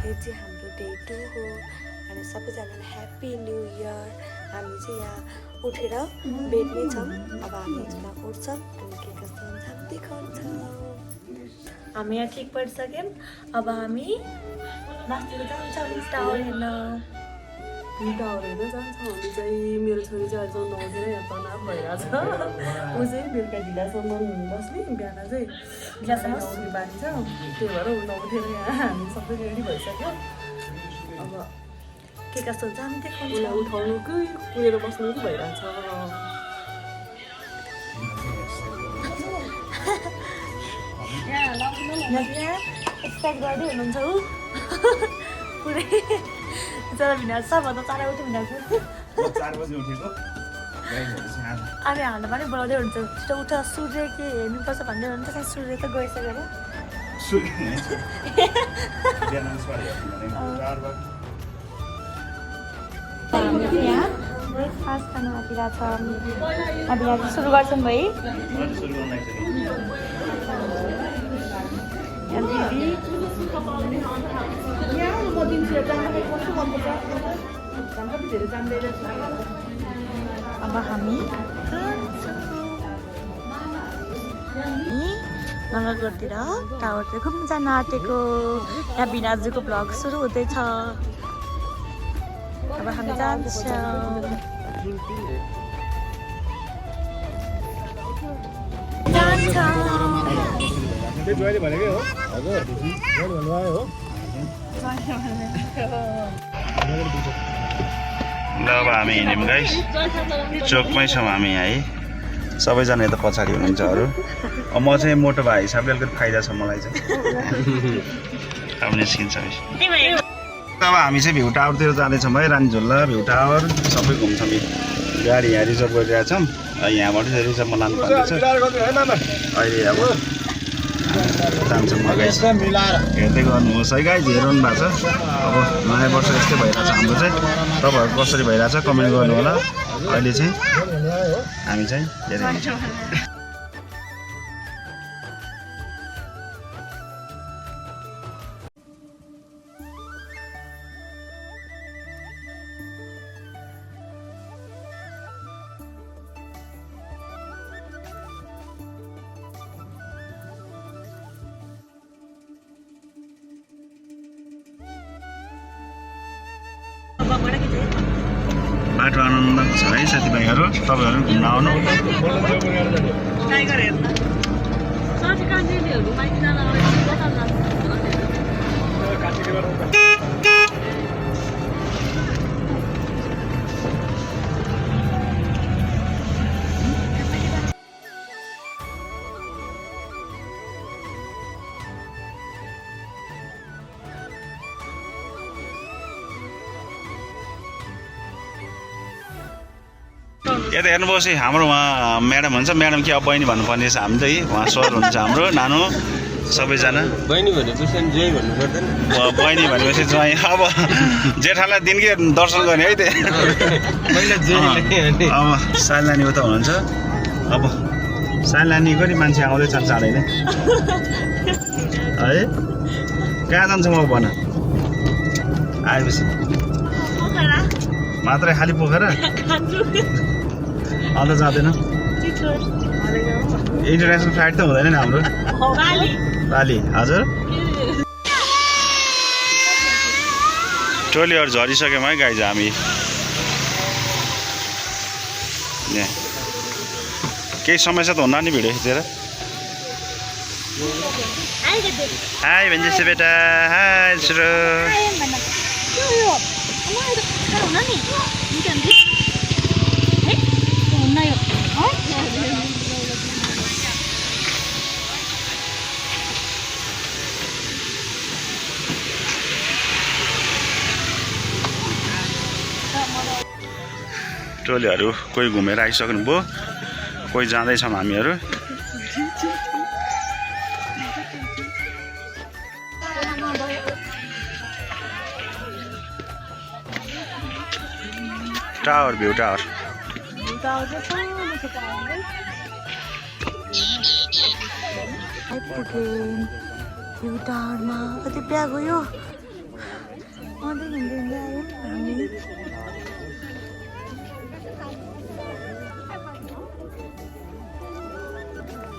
यो चाहिँ हाम्रो डे 2 हो अनि सबैजनालाई ह्याप्पी न्यू इयर। हामी चाहिँ यहाँ उठेर बेडमै छौँ। अब हामी एकछिन उठ्छौँ अनि के कस्तो हुन्छ देखाउँछौँ। हामी यहाँ ठिक परिसक्यौँ। अब हामी मास्तिर जान्छौँ टावर हेर्न। टावर हेर्न जान्छौँ हामी चाहिँ। मेरो छोरी चाहिँ अहिलेसम्म नउठेर यहाँ तनाव भइरहेछ। ऊ चाहिँ बेलुका ढिलासम्म बस्ने, बिहान चाहिँ ढिलासम्म उठ्ने बानी छ। त्यही भएर ऊ नउठेर यहाँ हामी सबै रेडी भइसक्यो। अब के कस्तो हुन्छ हामी देखाउँछौँ। उसलाई उठाउनु कि पुगेर बस्नु कि भइरहेछ। यहाँ एक्सपेक्ट गर्दै हुनुहुन्छ ऊ पुरै जरा भिनाएको छ। म त 4 उठ्यो भिनाएको 4 बजे उठेको आमे हाल्नु पनि बोलाउँदै हुन्छ। छिटो उठ सूर्य के हेर्नुपर्छ भन्दै हुन्छ। सूर्य त गइसकेर यहाँ ब्रेकफास्ट खानु आइरहेको छ। अब यहाँ सुरु गर्छौँ है। अब हामी नगरकोटतिर टावरतिर घुम्न जान आँटेको। यहाँ बिनाजुको भ्लग सुरु हुँदैछ। अब हामी जान्छौँ। जोइले भनेकै हो हजुर जोइले भन्नुभयो हो। ल अब हामी हिँड्यौँ गाइस। चोकमै छौँ हामी यहाँ है। सबैजना यता पछाडि हुनुहुन्छ अरू। म चाहिँ मोटो भए हिसाबले अलिकति फाइदा छ मलाई चाहिँ। अब निस्किन्छ अब हामी चाहिँ भ्यू टावरतिर जाँदैछौँ है। रानीझोला भ्यू टावर सबै घुम्छौँ। गाडी यहाँ रिजर्भ गरिरहेछौँ। यहाँबाट चाहिँ रिजर्भमा लानु पर्दैछ। अहिले अब जान्छौँ गाइस। हेर्दै गर्नुहोस् है गाइस। हेरिरहनु भएको छ। अब नयाँ वर्ष यस्तै भइरहेछ हाम्रो चाहिँ। तपाईँहरू कसरी भइरहेछ कमेन्ट गर्नु होला। अहिले चाहिँ हामी चाहिँ हेर्दै हुन्छौँ। बाटो आनन्द छ है साथीभाइहरू। तपाईँहरू घुम्न आउनु। यता हेर्नुहोस् है हाम्रो उहाँ म्याडम हुन्छ। म्याडम कि अब बहिनी भन्नुपर्ने रहेछ। हामी त उहाँ सर हुन्छ हाम्रो नानु सबैजना। बहिनी भनेपछि जय भन्नु पर्दैन। बहिनी भनेपछि चाहिँ अब जेठालाई दिनकै दर्शन गर्ने है त्यही। अब साइलानी उता हुनुहुन्छ। अब साइलानीको नि मान्छे आउँदै छ चाँडै नै है। कहाँ जान्छौँ अब भन आएपछि मात्रै खाली पोखरा अन्त जाँदैन। इन्टरनेसनल फ्लाइट त हुँदैन नि हाम्रो। बाली हजुर। टोलीहरू झरिसक्यौँ है गाइज हामी। केही समस्या त हुन्न नि भिडियो खिचेर। हाई भन्छ बेटा। हाई सुरु। टोलीहरू कोही घुमेर आइसक्नुभयो, कोही जाँदैछौँ हामीहरू। टावर भ्यू टावर भ्यू टावरमा कति बिहा गयो। हिँड्दै हिँड्दै आयौँ हामी।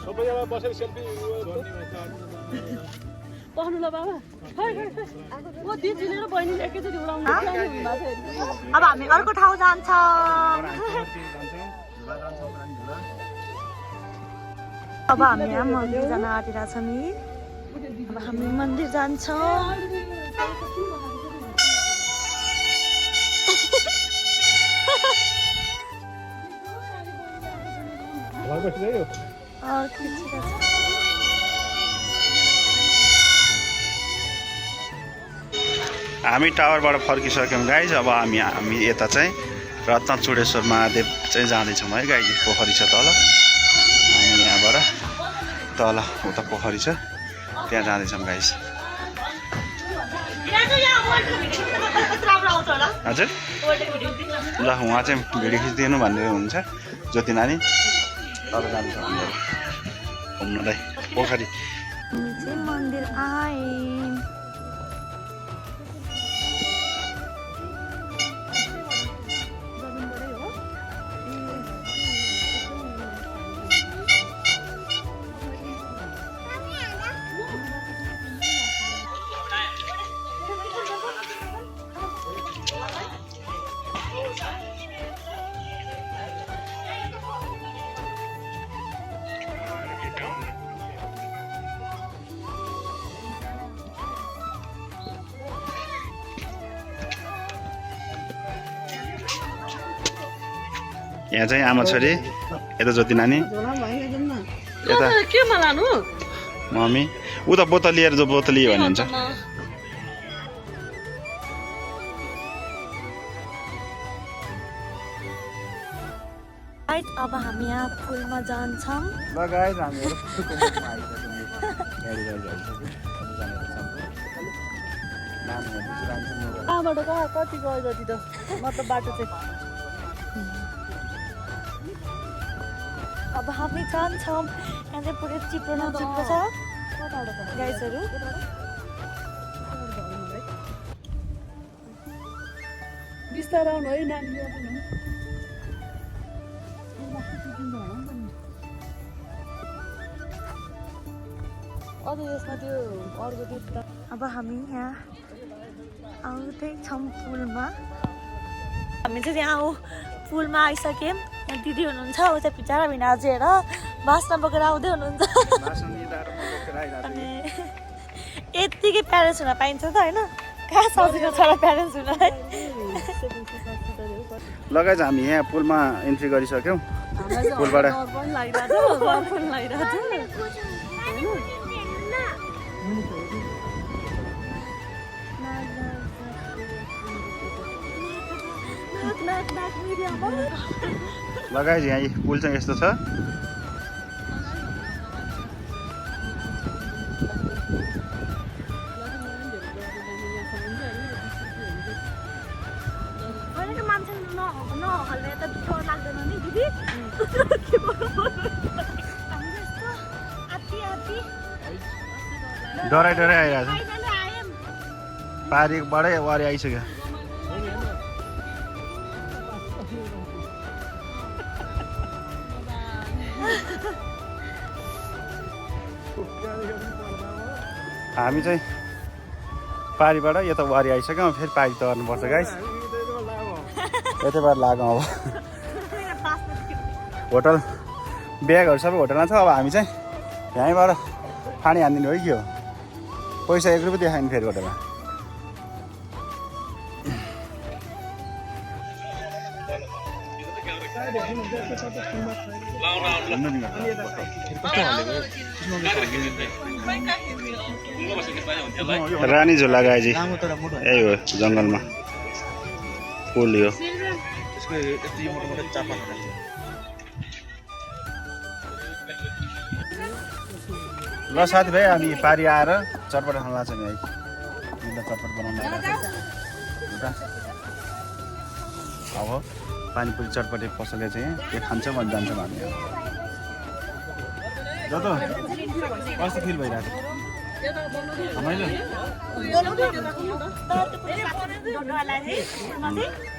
सबैजना बसेर सेल्फी पढ्नु ल बाबा म दिदीले र बहिनीले एकैचोटि उडाउनु अब हामी अर्को ठाउँ जान्छौँ। अब हामी यहाँ मन्दिर जान आँटिरहेको छौँ नि। अब हामी मन्दिर जान्छौँ। हामी टावरबाट फर्किसक्यौँ गाइज। अब हामी यता चाहिँ रत्नचूडेश्वर महादेव चाहिँ जाँदैछौँ है गाइज। पोखरी छ तल, हामी यहाँबाट तल उता पोखरी छ त्यहाँ जाँदैछौँ गाइज। हजुर ल उहाँ चाहिँ भिडियो खिचिदिनु भन्ने हुन्छ ज्योति नानी। तल जाँदैछौँ हामीहरू घुम्नलाई पोखरी। मन्दिर आए। यहाँ चाहिँ आमा छोरी, यता ज्योति नानी, यता केमा लानु मम्मी। उता बोतल लिएर जो बोतल लियो भने हुन्छ। अब हामी यहाँ पुलमा जान्छौँ। कहाँबाट कहाँ कति गयो जति त मतलब बाटो चाहिँ। अब हामी जान्छौँ। यहाँ चाहिँ पुरै चिप्लो न चिप्लो छ गाइसहरू। बिस्तारै आउनु है नानी। अझ यसमा त्यो अर्को त्यो। अब हामी यहाँ आउँदैछौँ पुलमा। हामी चाहिँ यहाँ पुलमा आइसक्यौँ। यहाँ दिदी हुनुहुन्छ, ऊ चाहिँ पिटारा भिनाजेर बास्ना बोकेर आउँदै हुनुहुन्छ। अनि यत्तिकै प्यारेन्ट्स हुन पाइन्छ त होइन? कहाँ सजिलो छ र प्यारेन्ट्स हुन। लगाइ हामी यहाँ पुलमा इन्ट्री गरिसक्यौँ। पुलबाट लगाइ यहाँ पुल चाहिँ यस्तो छ। डराइ डराइ आइरहेको छ। पारीबाटै वारी आइसक्यो। हामी चाहिँ पारीबाट यता वारी आइसक्यौँ। फेरि पारी तर्नुपर्छ गाइस। यतैबाट लागौँ। अब होटल ब्यागहरू सबै होटलमा छ। अब हामी चाहिँ यहीँबाट पानी हानिदिनु हो कि के हो? पैसा 1 रुपियाँ देखायो नि फेरि होटलमा। रानी झुला गाइजी यही हो जङ्गलमा पुल यो। ल साथीभाइ हामी पारी आएर चटपट खान लाग्छौँ। है चटपट बनाउनु अब पानीपुरी चटपटे पसलले चाहिँ के खान्छौँ भने जान्छौँ हामी। जस्तो कस्तो फिल भइरहेको छ? रमाइलो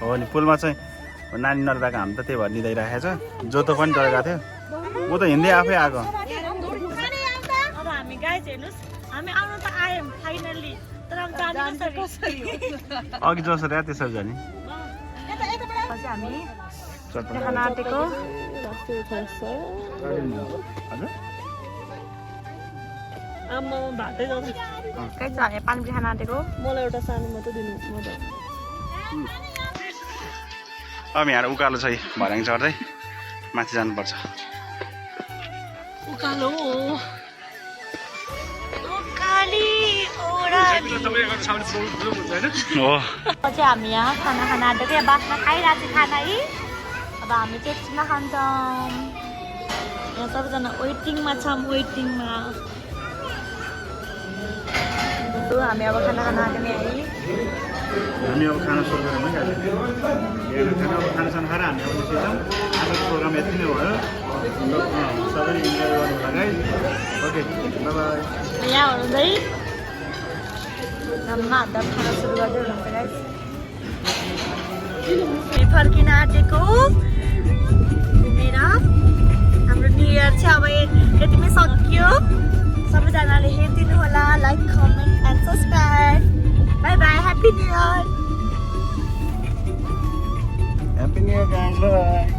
हो नि पुलमा चाहिँ नानी नडराएको हामी त त्यही भएर निदाइराखेको छ जोतो पनि डरेको थियो ऊ त हिँड्दै आफै आएको अब हामी गाइज हेर्नुहोस् हामी आउनु त आयौँ फाइनल्ली तर अब जाने कसरी अघि जसरी आयो त्यसरी जाने हामी चटपट खाना आँटेको हजुर आमा भातै जान्छ कहीँ चाहिँ पानी खाना आँटेको मलाई एउटा सानो मात्रै दिनु म त अब यहाँ उकालो छ भर्याङ चढ्दै माथि जानुपर्छ उकालो हो चाहिँ हामी यहाँ खाना आँटेको यहाँ बासमा खाइरहेको थियो खाना है अब हामी चाहिँ एकछिनमा खान्छौँ यहाँ सबैजना वेटिङमा छौँ वेटिङमा हामी अब खाना आँट्यौँ है हामी अब खाना सुरु गरौँ है गाडी खानासाना खाएर हामी अब निस्किन्छौँ आजको प्रोग्राम यति नै भयो सबैले इन्जोय गर्नु होला है ओके बाई यहाँ हुँदै घाममा हात खाना सुरु गर्दै हुनुहुन्छ गाइस फर्किन आँटेको घुमेर हाम्रो न्यु इयर चाहिँ अब यतिमै सक्यो सबैजनाले हेरिदिनु होला like comment and subscribe by by happy new year happy new year guys by